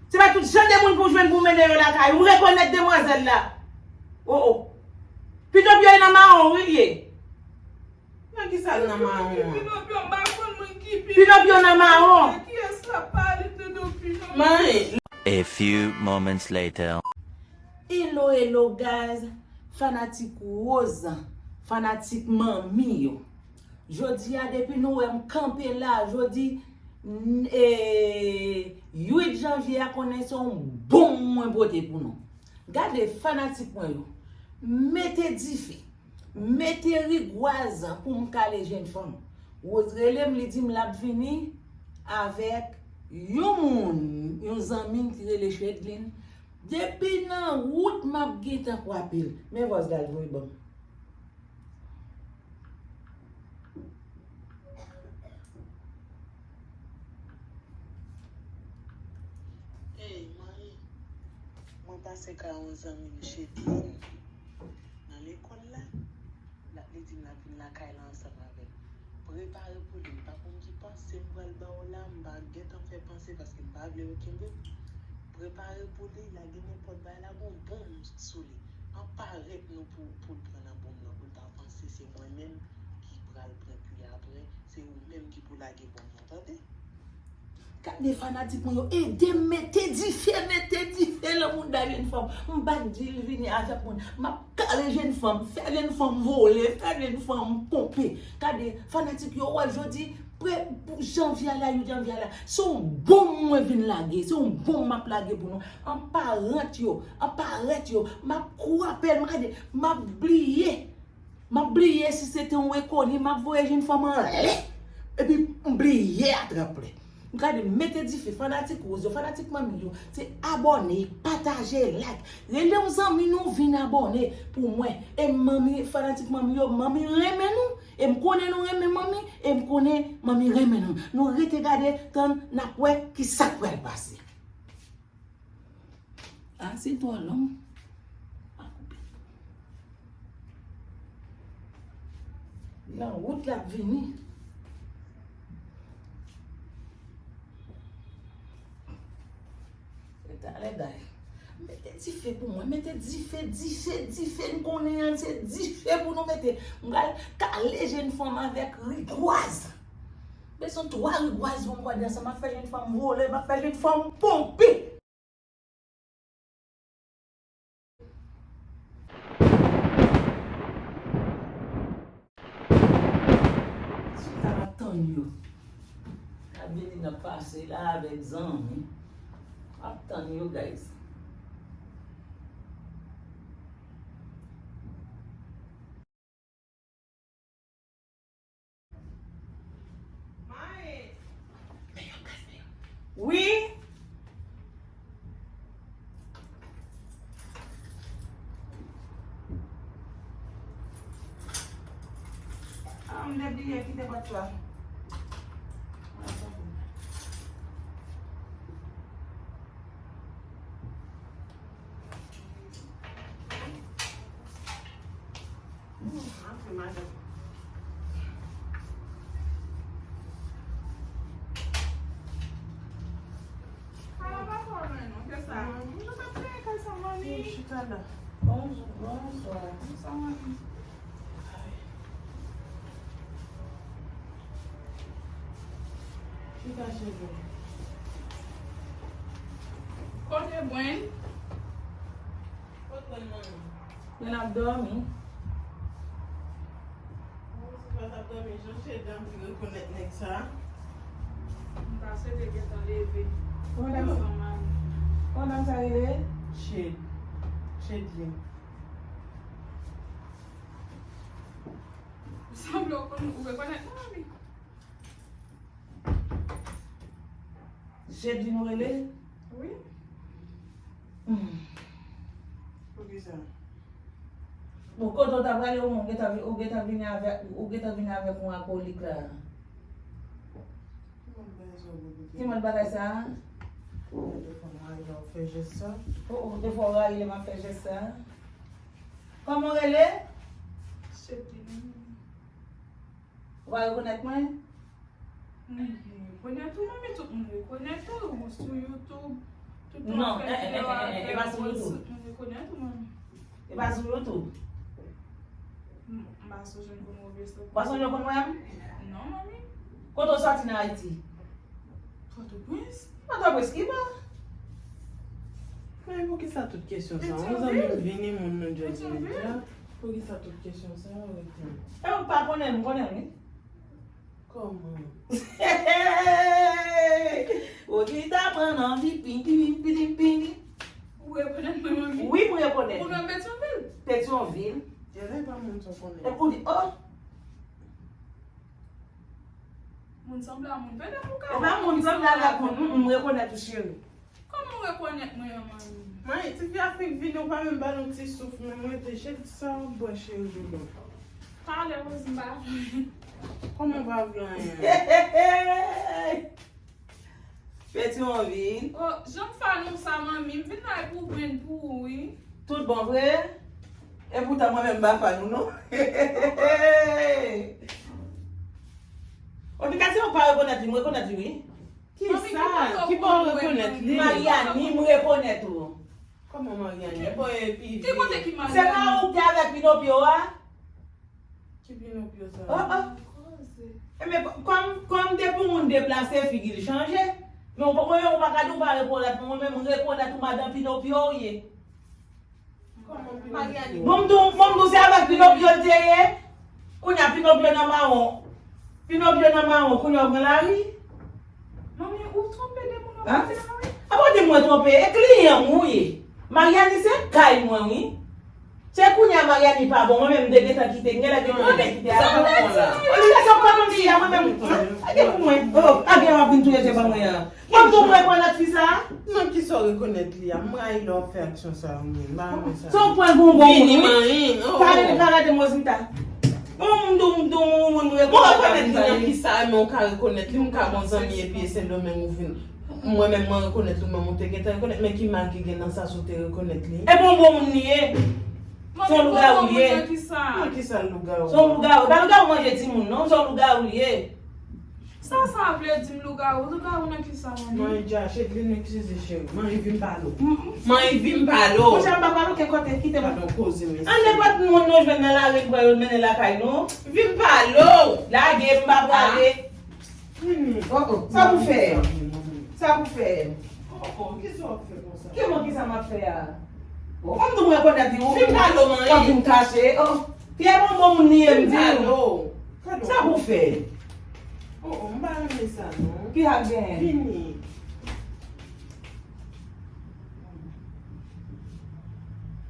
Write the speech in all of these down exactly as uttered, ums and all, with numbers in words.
Se pa tout jan de moun pou jwenn pou mennen yo lakay ou. M rekonèt demwazèl la. Oh, oh. Pito pye nan mawon, wi, l ye. Nan ki sa l nan mawon an? Pinokyo, m pa konn mwen ki Pinokyo. Pinokyo nan mawon. Kiyès k ap pale Pinokyo? Mwen. A few moments later. Hello, hello, guys. Fanatik Rose, fanatik manmi yo. Jodi a, depi nou wè m kanpe la, jodi, n-, e, uit janvye a, konnen se yon bonm mwen pote pou nou. Gade fanatik mwen yo. Mete dife. Mete rigwaz pou m kale jenn fanm. Rose rele m, li di m l ap vini avèk yon moun, yon zanmi m ki rele Chedlin. Depi nan wout, m ap gentan kwape l. Men vòs Gal voye ban m. Ey, manmi, mwen pase kay yon zanmi m Chedlin nan lekòl la. L ap, li di m l ap vin lakay la ansanm avè m. Prepare pou li, m pa konn ki panse m pral ba w la, m pa gentan fè panse paske m pa vle yo kenbe m. Prepare pou li, lage nenpòt bagay la, gon bonm sou li. Anparèt nou pou, pou l pran nan bonm nan, pou l pa panse se mwen menm ki pral pran kwi apre, se ou menm ki pou lage bonm nan, tande? Gade fanatik mwen yo, ede m mete dife, mete dife nan mouda jenn fanm. M pa t di l vini avèk moun. M ap kale jenn fanm, fè jenn fanm vole, fè jenn fanm ponpe. Gade fanatik yo, wè jodi, prè, pou janvye a la, uit janvye a la, se yon bonm mwen vin lage, se yon bonm m ap lage pou nou. Anparèt yo, anparèt yo, m ap kwape l, m gade, m ap bliye. M ap bliye si se te yon enkoni, m ap voye jenn fanm anlè. Epi m bliye atrape l. M gade, mete dife, fanatik Rose yo, fanatik manmi yo, se abòne, pataje, like. Rele yon zanmi nou vin abòne pou mwen. E manmi, fanatik manmi yo, manmi renmen nou. E m konnen nou renmen manmi, e m konnen manmi renmen nou. Nou rete gade, tann n ap wè ki sa k pral pase. Ah, se twò long. Nan wout l ap vini. Se talè bay. Mete dife pou mwen, mete dife, dife, dife, n konnen an, se dife pou nou mete. M pral kale jenn fanm avèk rigwaz. Bezwen twa rigwaz pou m gade ansanm, m ap fè jenn fanm vole, m ap fè jenn fanm ponpe. Chita m ap tann yo. N ap vini, n ap pase la avèk zanmi. M ap tann yo, guys. Wi. Ah, m te bliye kite pòt la. Chita la. Bonjou, bonswa. Chita, cheri. Kote Bwen? Kot Bwen, manmi? Bwen ap dòmi. Ou se pa t ap dòmi, jan Chedlin te rekonèt nèg sa. M ta swete gentan leve. Kòman dam sa? Kòman dam sa rele? Ched. Chedlin. Sanble w konn, ou rekonèt non, wi. Chedlin ou rele? Wi. Hmm. Poukisa? Bon, kote w ta prale, ou menm gentan vi-, ou gentan vini avèk, ou gentan vini avèk yon akolik la. Ki mòd bagay sa w vle pou Ki mòd bagay sa a? Defwa m rayi lè w fè jès sa. Oh, oh, defwa w rayi lè m ap fè jès sa. Kòman w rele? Chedlin. Ou pa rekonèt mwen? Moun rekonèt ou, manmi, tout moun rekonèt ou, ou sou YouTube, tout moun ap fè videyo avè w, tout moun rekonèt ou, manmi. E pa sou YouTube. M pa sonje m konn Robinson. Ou pa sonje w konn wè m? Non, manmi. Kote w sòti nan Ayiti? Pòtoprens. Pòtoprens ki bò? Men poukisa tout kesyon sa? Yon zanmi m vini moun nan Jòj Medya. Poukisa tout kesyon sa yo rete? E ou pa konnen m, konnen m wi. Kòman? Ou di ta pran anvi pini pini pini pini. Ou rekonèt mwen manmi? Wi, m rekonèt. Ou nan Petyonvil? Petyonvil. Genlè e pa moun sa w konnen. Epi ou di, oh! Moun sanble a moun. Petèt ou ka wè moun sanble a moun. M rekonèt ou cheri. Kòman w rekonèt mwen an manmi? Manmi, tifi a fenk vini, ou pa menm ba nou ti souf menm, rete jete sa w ap bwè cheri doudou. Talè Roz m pa vle. Kòman w pa vle anyen? Petyonvil. Oh, jan m fan ou sa manmi, m vin la e pou grenn pou ou wi. Tout bon vre? Epoutan mwen menm m pa fan ou non. Antouka si w pa rekonèt li, m rekonèt li wi. Kisa? Ki bò w rekonèt li? Mariani, m rekonèt ou. Kòman Mariani? Ki bò epi? Ki kote ki Mariani? Se pa ou ki te avèk Pinopyo a? Ki Pinopyo sa? Oh oh. Ebyen, kòm, kòm depi yon moun deplase, figi l chanje. Men mwen menm, ou pa ka di w pa rekonèt mwen, mwen menm, m rekonèt ou, madan Pinopyo w ye. Bon, m di w, bon, m di w, se avèk Pinokyo l te ye. Kounye a, Pinokyo nan mawon. Pinokyo nan mawon, kounye a w pran lari. Manmi, ou twonpe de moun w ap pale a wi. Apa w di mwen twonpe? E kliyan m ou ye. Mariani se kay mwen wi. Se kounye a Mariani pa bon, mwen menm m te gentan kite, m genlè te gentan kite a. Olivia se w pa konn fi a, mwen menm, ake pou mwen, oh, ake w ap vin touye je ban mwen an. Mwen tou m rekonèt fi sa a. Nan kisa w rekonèt li a? M rayi lè w ap fè aksyon sa yo menm. M pa renmen sa. Se yon pwen bonbon moun wi. Pale li pa rete Mozita. Bon, m tou m tou m rekonèt li. Mwen rekonèt li nan kisa a, men w ka rekonèt li, m ka gon zanmi epi e Sendomeng ou vin. Mwen menm mwen rekonèt li, mwen menm ou te gentan rekonèt, men ki mal ki gen nan sa si w te rekonèt li? E bonbon moun li ye. Se yon lougawou li ye. Nan kisa? Nan kisa lougawou? Se yon lougawou. E pa lougawou manje timoun non, se yon lougawou li ye. Sa sa vle di m lougawou? Lougawou nan kisa manmi? Manmi dja, Chedlin eskize cheri. Manmi vin pale w. Manmi vin pale w. Monchè m pa pale w, ke kote, kite m. Gadon koze mesye. An nenpòt moun nou jwenn nan lari, m pran yo mennen lakay nou. Vin pale w. Lage m pa prale. Vini. Oh oh. Sa pou fè? Sa pou fè? Oh oh, kisa w ap fè konsa? Ki bon kisa m ap fè a? Ou konn tou mwen konn ap di ou. Vin pale w manmi. W ap vin kache. Oh. Pyè bonbon moun li ye m di w. Sa pou fè? Oh oh, m pa renmen sa non. Ki sa k genyen? Vini.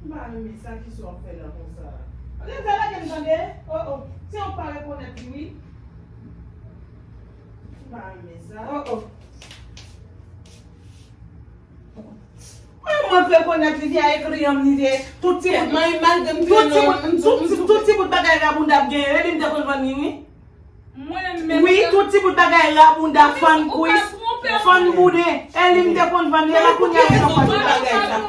M pa renmen sa, kisa w ap fè la konsa? Leve lage m tande. Oh oh. Se ou k pa rekonèt li wi. M pa renmen sa. Oh oh. Mwen mwen rekonèt li te a ekri an m li te tout ti bout. Tout ti bout bagay rabounda ap genyen, epi m te konn vann li wi. Wi, tout ti bout bagay rabounda, fann kwis, fann bouden. E li m te konn vann li, epi kounye a li nan fann bagay sa. M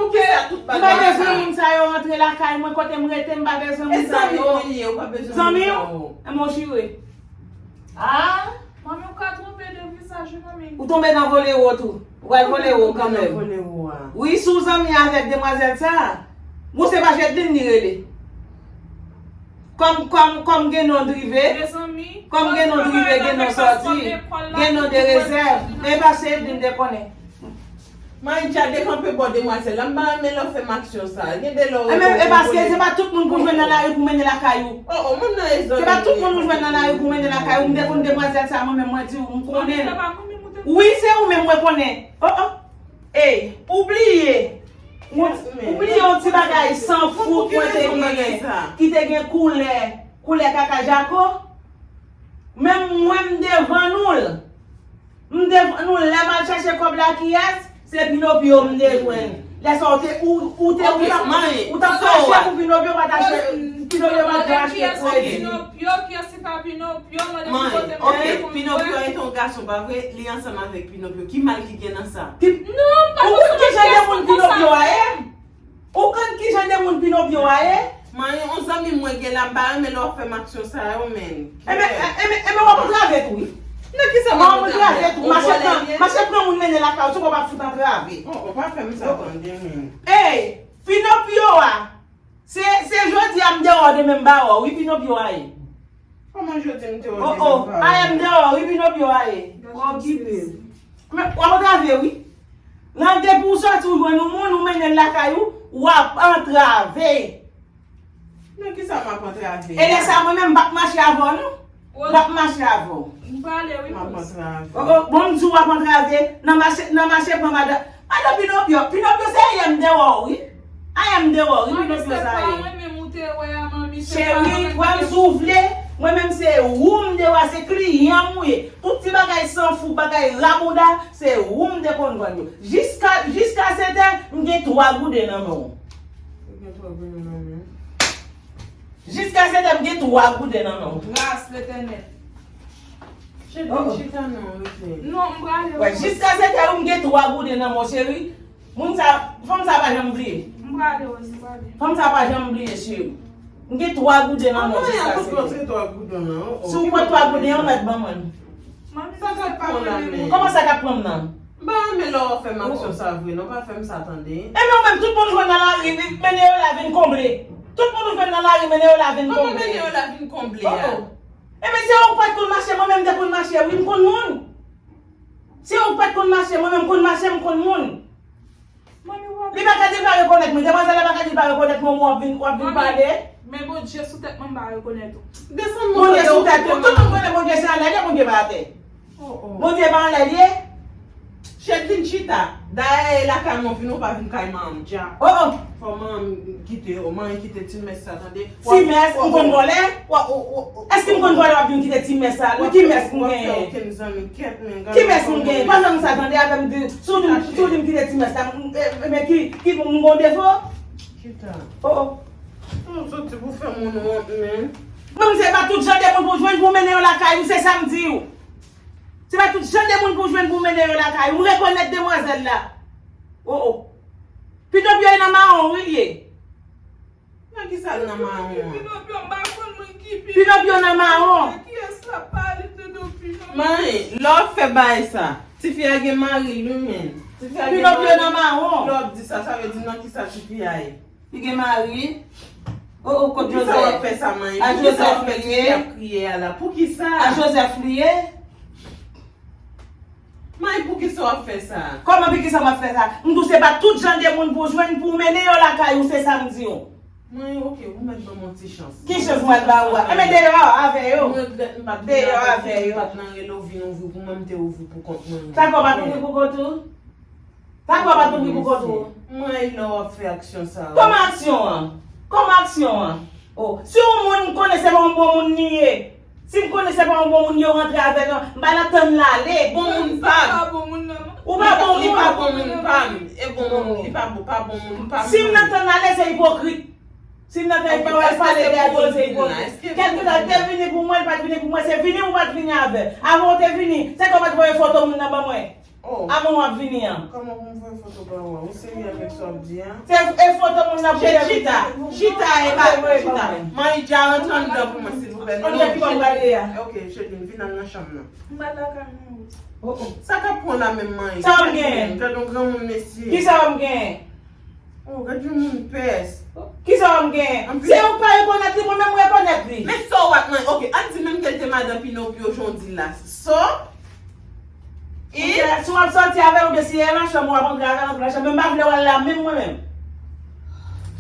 pa bezwen moun sa yo rantre lakay mwen, kote m rete m pa bezwen moun sa yo. Zanmi w? Enben w chire. Ah! Manmi, ou ka twonpe de vizaj wi manmi. Ou tonbe nan vole wo tou. Ou pral vole wo kanmenm. Wi, si w zanmi avèk demwazèl sa a. Bon, se pa Jedlin li rele. Kòm, kòm, kòm gen non drive. Kòm gen non drive, gen non sòti. Gen non de rezèv. Men e pa Jedlin te konnen. Maïdja, dekanpe bò demwazèl la. M pa renmen lè w fè m aksyon sa a. Gen de lè w rekonèt. E paske se pa tout moun pou jwenn nan lari pou mennen lakay ou. Oh, oh, mwen nan e zanmi. Se pa tout moun ou jwenn nan lari pou mennen lakay ou. M te konn demwazèl sa a, mwen menm, mwen di w, m konnen l. Wi, se ou menm mwen konnen. Oh, oh. Ey, ou bliye. Ou bliye yon ti bagay san fout mwen te genyen, ki te gen koulè, koulè kaka jako. Menm mwen m te vann ou l. M te vann ou l, lè m al chache kòb la kiyès? Se Pinopyo m te jwenn. Lè sa ou te, ou, ou te, ou t ap, ou t ap chache pou Pinopyo pa t achte, Pinopyo pa t achte kredi. Pinopyo, kiyès ki pa Pinopyo? Mande m kote m te konn wè. Ok, Pinopyo e te yon gason, pa vre? Li ansanm avèk Pinopyo. Ki mal ki gen nan sa? Non, m pa konn sa. Ou konn kijan de moun Pinopyo a ye? Ou konn kijan de moun Pinopyo a ye? Manyen, yon zanmi mwen gen la, m pa renmen lè w ap fè m aksyon sa yo, menn. Enben, enben, enben, w ap antrave tou, wi. Nan ki sa m ap antrave? Ou vòlè l ye? Mache pran, mache pran moun mennen lakay ou, se w ap fout antrave. Oh, oh, pa fè m sa tande, men. Ey, Pinokyo a, se, se jodi a m deyò demen m ba wè w, wi, Pinokyo a ye. Kòman jodi m deyò demen m ba wè w? Oh, oh, ayè m deyò, wi, Pinokyo a ye. Okipe. Men, w ap antrave, wi. Nan depi w sòti, w jwenn yon moun, ou mennen l lakay ou, w ap antrave. Nan ki sa m ap antrave? E lè sa, mwen menm, m p ap mache avè w, non. M p ap mache avè w. M prale, wi, m ap antrave. Oh, oh, bon, m di w ap antrave. Nan mache, nan mache pran madan, madan Pinokyo. Pinokyo, se ayè m deyò, wi. Ayè m deyò, wi, Pinokyo sa ye. Mwen menm ou te wè a, manmi, se pa mwen menm. Cheri, wè m si w vle. Mwen menm se ou m deyò, se kliyan m ou ye. Tout ti bagay san fou, bagay rabouda, se ou m te konn vann yo. Jiska, jiska sèt è, m gen twa gouden nan men w. Ou gen twa gouden nan men w? Jiska sèt è, m gen twa gouden nan men w. Gras Letènèl. Cheri, chita non, rete. Non, m prale. Wè, jiska sèt è, m gen twa gouden nan men w, cheri. Moun sa, fanm sa pa janm bliye. M prale, Rose, m prale. Fanm sa pa janm bliye, cheri. M gen twa gouden nan men w jiska sèt è. Anmwey, a kote w tire twa gouden nan, oh, oh. Si w pran twa gouden an, w mèt ban mwen l. Sa k ap pran w la menm? Kòman sa k ap pran m nan? M pa renmen lè w ap fè m aksyon sa vre, non, pa fè m sa tande. Ebyen, ou menm, tout moun jwenn nan lari, mennen yo la vin konble. Tout moun ou jwenn nan lari, mennen yo la vin konble. Kòman mennen yo la vin konble a? Oh, oh. Ebyen, se ou k pa t konn mache, mwen menm m te konn mache, wi, m konn moun. Se ou k pa t konn mache, mwen menm m konn mache, m konn moun. Li pa ka di l pa rekonèt mwen. Demwazèl la pa ka di l pa rekonèt mwen, w ap vin, w ap vin pale. Men Bondye sou tèt mwen, m pa rekonèt ou. Desann mwen. Bondye sou tèt ou. Tout moun konnen Bondye se anlè l ye, Bondye pa atè. Oh, oh. Bondye pa anlè l ye. Chedlin chita. Dayè, e lakay mwen vin, ou pa vin kay manman m dja. Oh, oh. Fò manman m kite yo, manman kite ti mès sa, tande. Ti mès, m konn vòlè? Èske m konn vòlè w ap vin kite ti mès sa? Wi, ti mès m genyen. Ti mès m genyen. Pa janm sa tande avè m di, si w di m, si w di m kite ti mès la, m, e, men ki, ki m gon defo? Chita. Oh, oh. M soti pou fè moun wont, men. Mwen, se pa tout jan de moun pou jwenn pou mennen yo lakay ou, se sa m di w. Se pa tout jan de moun pou jwenn pou mennen yo lakay ou. M rekonèt demwazèl la. Oh, oh. Pinokyo nan mawon, wi, l ye. Nan ki sa l nan mawon an? Pinokyo, m pa konn mwen ki Pinokyo. Pinokyo nan mawon. Kiyès k ap pale, tonton Pinokyo? Manyen, lè w ap fè bagay sa, tifi a gen mari l, wi, men. Tifi a gen mari. Pinokyo nan mawon. Lè w ap di sa, sa vle di nan ki sa tifi a ye? Li gen mari. Oh, oh, kot Joseph? Poukisa w ap fè sa, manyen? Poukisa w ap fè tifi a ap kriye a la? Poukisa? A Joseph li ye? May, poukisa w ap fè sa? Kòman poukisa m ap fè sa? M di w se pa tout jan de moun pou w jwenn pou w mennen yo lakay ou, se sa m di w. Mwen, oke, ou mèt ban m yon ti chans. Ki chans mwen ba ou a? Enben deyò avè yo. M regrèt m pa t vin avè yo. Deyò avè yo. M pa t nan rele w vin ouvri pou mwen, m te ouvri pou kont mwen. Sa kò pa t ouvri pou kont ou? Sa kò pa t ouvri pou kont ou? Mwen, lè w ap fè aksyon sa yo. Kòman aksyon an? Kòman aksyon an? Oh, si yon moun m konnen se pa yon bon moun li ye, si m konnen se pa yon bon moun yo rantre avè l, m pa nan tann l ale. Bon moun pa m. Ou pa bon moun. Li pa bon moun pa m. E bon moun, li pa bon, pa bon moun pa m. Si m nan tann l ale, se ipokrit. Si m nan tann l pale de ato, se ipokrit. Kèlkeswa, te vini pou mwen, li pa t vini pou mwen, se vini ou pa t vini avè l. Avan w te vini, se kòman w pa t voye foto moun nan ban mwen? Oh. Avan w ap vini an. Kòman pou m voye foto ba ou a? Ou serye avèk sa w ap di a? Se, e foto moun nan pou chita. Chita, e pa chita. Manyen, dja rantre anndan pou mwen, silvouplè. Anndan ki bò m prale a? Ok, cheri, vin al nan chanm nan. M pral lakay mwen. Oh, oh. Sa k ap pran w la menm, manyen? Sa w genyen? Gad yon granmoun, mesye. Kisa w genyen? Oh, gad yon moun pès. Kisa w genyen? Se ou k pa rekonèt li, mwen menm m rekonèt li. Men sa w ap, manyen, ok, ann di menm ke l te madan Pinokyo, jan w di l la. So, E? Si w ap sòti avè l oubyen si e nan chanm ou ap antre avè l, antre nan chanm. Men m pa vle wè l la menm mwen menm.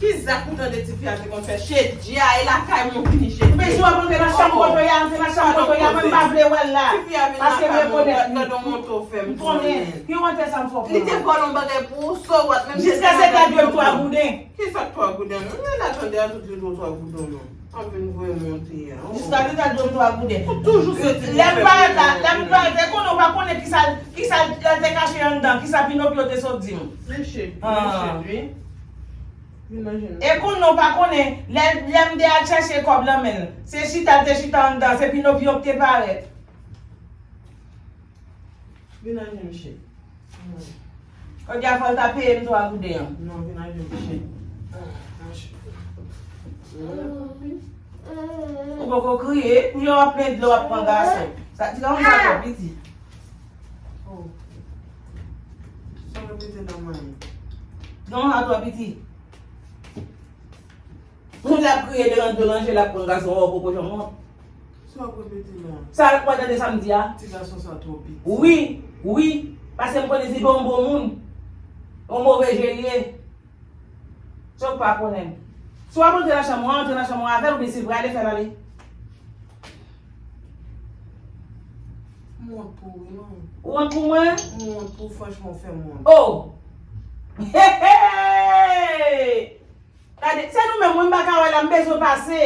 Ki zak ou tande tifi a te konn fè? Chedya, e lakay mwen w vini chedya. Men si w ap antre nan chanm kote w ye a, antre nan chanm kote w ye a, mwen m pa vle wè l la. Paske m rekonèt li. M konnen. Ki wonte sa m fè w pran? Li te vòlè yon bagay pou ou, so what? Menm si se te madan Pinokyo. Jiska se ta dwe l twa gouden. Ki sa k twa gouden? Mwen la tande a tout li dwe twa gouden non. Anpil voye monte a. Jiska li ta dwe m twa gouden. Ou toujou soti pou fè moun. Lè m parèt la, lè m parèt, e konnen w pa konnen kisa, kisa l te kache anndan, kisa Pinokyo te sot di m. Mesye, mesye, wi. Vin manje nou. E konnen w pa konnen, lè, lè m te al chèche kòb nan men l, se chita l te chita anndan, se Pinokyo k te parèt. Vin al jwenn chèf. Kòdya fò l ta peye m twa gouden an. Non, vin al jwenn chèf. Ou poko kriye, pou yo ap plen dlo, w ap pran gason. Sa ti gason sa twò piti. Oh. Sa w repete la, manyen? Gason sa twò piti. Moun la ap kriye devan dlo nan je l ap pran gason wè w poko janm wont. Sa w ap repete la? Sa w ap tande sa m di a? Ti gason sa twò piti. Wi, wi. Paske m konnen se pa yon bon moun. Yon move je l ye. Sa w pa konnen. Si w ap rantre nan chanm ou, antre nan chanm ou avè l, oubyen si l prale, fè l ale. M wont pou ou, wi, non. Ou wont pou mwen? M wont pou ou, franchman, ou fè m wont. Oh! Hey, hey! Gade, se nou menm, mwen m pa ka wè la, m bezwen pase.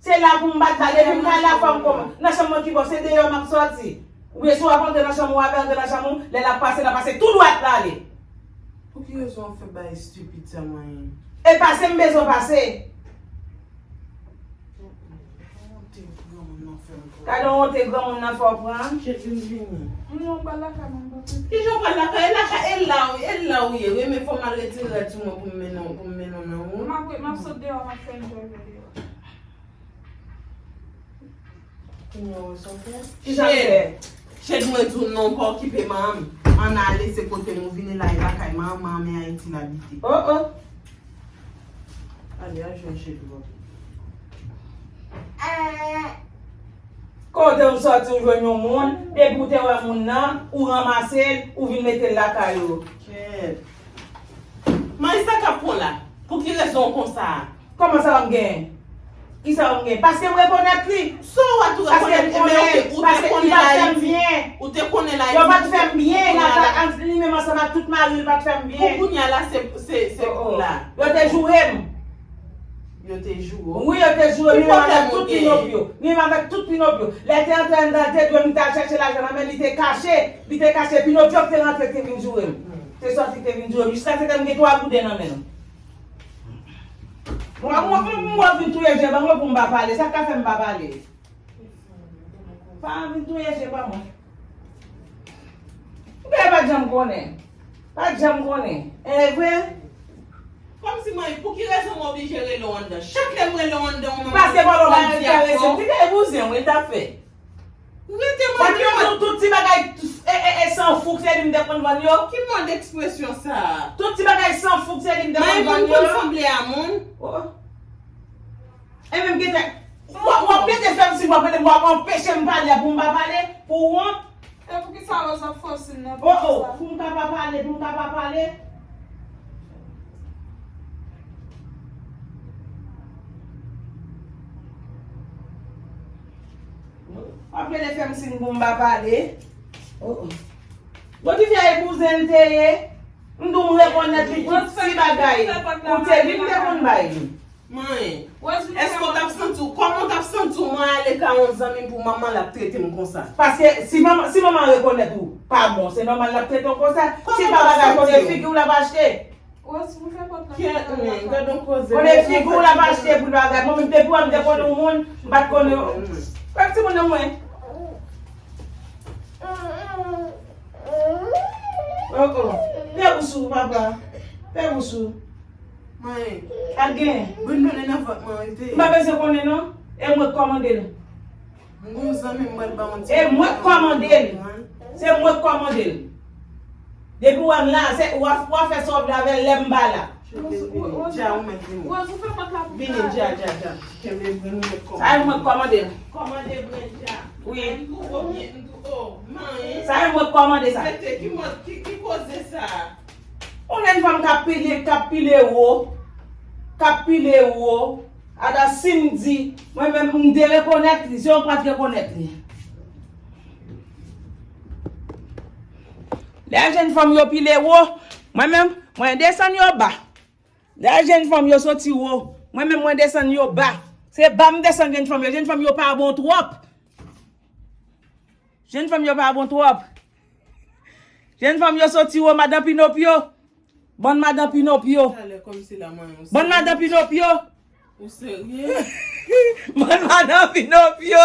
Se la pou m bat la, depi m ka la fò m kòman. Nan chanm mwen ki bò, se deyò m ap sòti. Oubyen si w ap antre nan chanm ou, w ap antre nan chanm ou, lè l ap pase, l ap pase tou dwat l ale. Pou ki rezon w ap fè bagay estipid sa, manyen? E pase m bezwen pase. Honte granmoun nan fè m pran. Gade yon honte granmoun nan fè w pran. Chèk vin vini. Non, m pral lakay mwen, papa. Kijan w pral lakay? E lakay, e la, e la ou ye, wi, men fò m al retire rad sou mwen pou m mennen w, pou m mennen w nan wout. M ap, m ap sot deyò, m ap fè enjoy mwen deyò. Kounye a w wè sa w fè? Kijan l fè? Chèk, mwen di w non, pa okipe manman m. Ann ale, se kote nou vini la, e lakay manman m, manman m e Ayiti l abite. Oh, oh. Ale, al jwenn chèk ou. Kote w sòti, w jwenn yon moun, depi w te wè moun nan, ou ranmase l, ou vin mete l lakay ou. Kèt. Manyen, sa k ap pran la? Pou ki rezon w konsa a? Kòman sa w ap genyen? Kisa w ap genyen? Paske m rekonèt li. Sa w a tou rekonèt? Paske m konnen, paske li pa t fè m byen. Ou te konnen l Ayiti. Yo pa t fè m byen, Nata, ant li menm ansanm ak tout mari l pa t fè m byen. Pou kounye a la, se, se, se pou la. Yo te joure m. Yo te joure w? Wi, yo te joure m, li menm avèk tout Pinokyo. Li menm avèk tout Pinokyo. Lè te antre anndan, te dwe m t al chèche lajan nan men li, te kache. Li te kache, Pinokyo ki te rantre, ki te vin joure m. Te sòti, ki te vin joure m. Jiskaske m gen twa gouden nan men l. Mwen, mwen, mwen, mwen vin touye je ban mwen pou m pa pale. Sa k ka fè m pa pale? Pa vin touye je ban mwen. Ou pa janm konnen. Pa janm konnen. E vre? Kòmsi mwen, pou ki rezon mwen oblije rele w anndan? Chak lè m rele w anndan, ou menm, paske w ap di afè w. Ti kay bouzen, wi, l t ap fè. Rete mwen. Tout, tout ti bagay, e, e, e, san fouk, se li m te konn vann yo. Ki mòd ekspresyon sa a? Tout ti bagay san fouk, se li m te konn vann yo. Moun konn sanble a moun. Oh. E menm gentan, w ap, w ap gentan fè m siy, w ap gentan, w ap anpeche m pale pou m pa pale, pou w wont. E poukisa Rose ap fè w siy nan? Oh, oh, pou m ka pa pale, pou m ka pa pale. W ap gentan fè m siy pou m pa pale. Oh, oh. Bon, ti fi a e bouzen l te ye. M di w m rekonèt li tout ti bagay. Ou te di m te konn bay li. Manyen. Èske w t ap santi w, kòman w t ap santi w, mwen ale kay yon zanmi m pou manman l ap trete m konsa? Paske si manman, si manman rekonèt ou pa bon, se nòmal l ap trete w konsa. Si pa bagay, kote figi w l ap achte? Kèt, men, gade yon koze. Kote figi w l ap achte pou bagay? Mwen menm, depi w wè m te konnen yon moun, m pa t konnen. Wè timoun nan mwen. Oh, oh. Fè bouch ou, papa. Fè bouch ou. Manyen. Pa t genyen. Brenn donnen nan vant mwen, rete. M pa bezwen konnen, non. E mwen k kòmande l. M gon zanmi m, mwen ba yon ti. E mwen k kòmande l. Se mwen k kòmande l. Depi w wè m la, se, w a, w a fè sa w vle avè l lè m pa la. Dja, ou mèt vini. Vini, Dja, Dja, Dja. Kenbe brenn mwen kòmande. Sa e mwen k kòmande l. Kòmande brenn Dja. Wi. M tou o byen, m tou o. Manyen. Sa e mwen k kòmande sa. Rete, ki mòd, ki, ki koze sa? Yon jèn fanm k ap pile, k ap pile wo, k ap pile wo. Ata si m di, mwen menm, m derekonèt li, se yo k pa t rekonèt li. Lè jèn fanm yo pile wo, mwen menm, mwen desann yo ba. Lè jèn fanm yo soti wo, mwen menm, mwen desann yo ba. Se ba m desann jèn fanm yo. Jèn fanm yo pa bon twòp. Jèn fanm yo pa bon twòp. Jèn fanm yo soti wo, madan Pinopyo. Bann madan Pinopyo. Talè kòmsi la manyen w. Bann madan Pinopyo. Ou serye? Bann madan Pinopyo.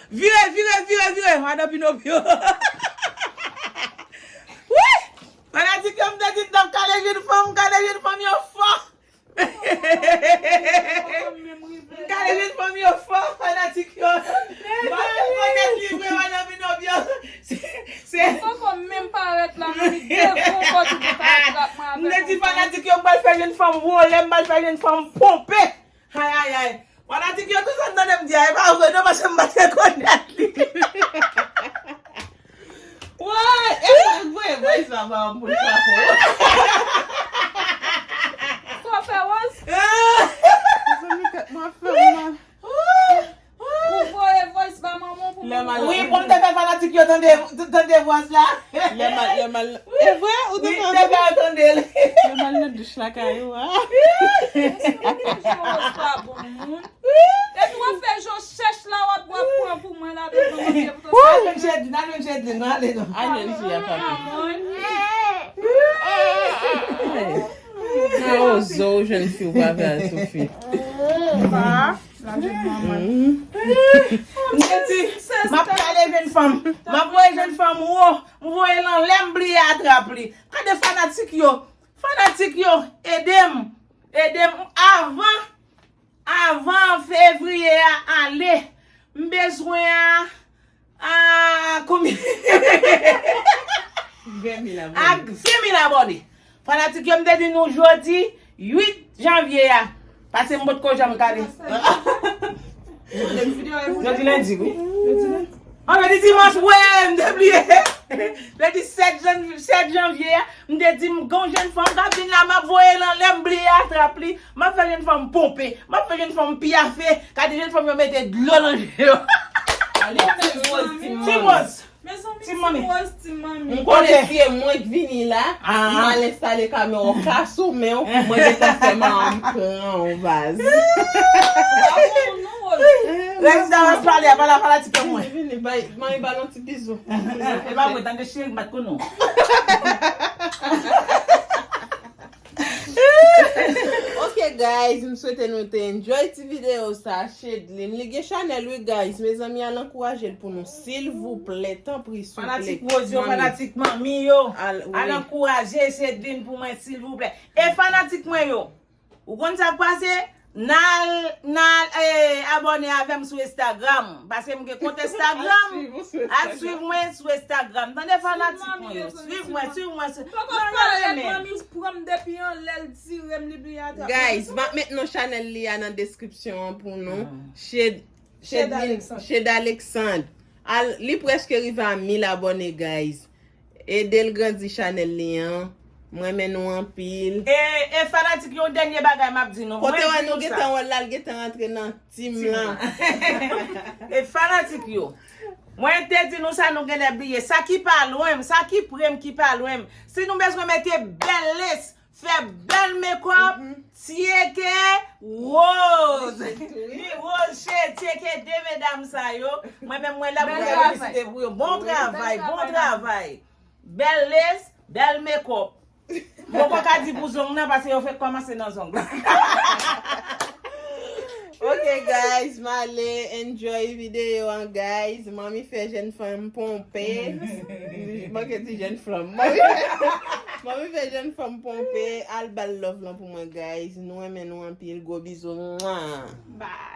Vire, vire, vire, vire, madan Pinopyo. Wi! Fanatik yo, m te di, n ap kale jèn fanm, kale jèn fanm yo fò. M gade jèn fanm yo fò, fanatik yo. Mwen fò tèt li vre, madanm Pinokyo. Se, se Poko menm parèt la, manmi devan kò tou pou ka atrap mwen avèk yon fanm. M te di fanatik yo, m pral fè jèn fanm wole, m pral fè jèn fanm ponpe. Ay, ay, ay. Fanatik yo, tout sa m tande m di a, e pa vre non, paske m pa t rekonèt li. Woy! E sa k voye voice la ba m pou l frape w. Sa w fè, Rose? Mezanmi, tèt mwen ap fè m mal. Ou voye voice ba manman w pou manman w. Wi, pou m te fè fanatik yo tande, tande voice la. Lè m al, lè m al. E vre? Ou te fè tande? Lè m al nan douch lakay ou a. Eske w te jwe Rose pa bon moun? Epi w ap fè jan w chèch la, w ap, w ap pran pou mwen la devan manje pou to. Al jwenn Chedlin, al jwenn Chedlin, non, ale non. Al jwenn fi a, papi. Nan ozo w jwenn fi, w pa vle al sou fi. Sa, la jwenn manman. M te di, m ap kale jèn fanm. M ap voye jèn fanm wo, m voye l anlè, m bliye atrap li. Gade fanatik yo. Fanatik yo, ede m. Ede m avan Avan fevriye a ale, m bezwen a, a konbyen? Ven mil abòne. A ven mil abòne. Fanatik yo, m te di nou jodi uit janvye a. Paske m potko janm kale. Jodi lendi, wi. An, jodi dimanch, wi, m te bliye. Jodi sèt jan-, sèt janvye a, m te di m gon jèn fanm k ap vin la, m ap voye l anlè, m bliye atrap li. M ap fè jèn fanm ponpe. M ap fè jèn fanm pyafe. Gade jèn fanm yo mete dlo nan je yo. Ale, Ti Rose, Ti Manmi. Mezanmi, Ti Manmi. Ti Rose, Ti Manmi. M konnen si e mwen k vini la, m al enstale kamera w ka sou men w, mwen gentan fè manman m pran yon vaz. Rèk Damas pale, a pa la fanatik mwen. Vini, bay, Manmi ba l yon ti bizou. E pa mwen, tande cheri, m pa t konnen w. Ok, guys, m swete nou te enjoy ti videyo sa. Chedlin, li gen chanèl, wi, guys. Mezanmi, al ankouraje l pou nou, silvouplè, tanpri, souple. Fanatik Rose yo, fanatik Manmi yo, al ankouraje Chedlin pou mwen, silvouplè. E fanatik mwen yo, ou konn sa k pase? N al, n al, eh, abòne avè m sou Instagram. Paske m gen kont Instagram. Al swiv mwen sou Instagram. Tande fanatik mwen yo. Swiv mwen, swiv mwen. Poko pale, Manmi pran m depi anlè, l tire m, li bliye atrap mwen. Guys, m ap met non chanèl li a nan deskripsyon an pou nou. Shed, Shed Alexandre. Al, li prèske rive a mil abòne, guys. Ede l grandi chanèl li an. M renmen nou anpil. E, e fanatik, yon dènye bagay m ap di nou. Kote wè nou gentan wè l la, l gentan rantre nan tim lan. E fanatik yo, mwen te di nou sa, nou genlè bliye. Sa ki pa lwen m, sa ki pre m, ki pa lwen m. Si nou bezwen mete bèl lace, fè bèl makeup, tcheke Rose. Li Rose, che-, tcheke de medam sa yo. Mwen menm, mwen la pou fè piblisite pou yo. Bon travay, bon travay. Bèl lace, bèl makeup. M poko ka di pou zong nan, paske yo fèk kòmanse nan zong. Ok, guys, m ale enjoy videyo an, guys. Manmi fè jèn fanm ponpe. Manke di jèn fanm. Manmi fè, manmi fè jèn fanm ponpe. Al ba l love lan pou mwen, guys. Nou renmen nou anpil. Gwo bizou. Mwa. Bye.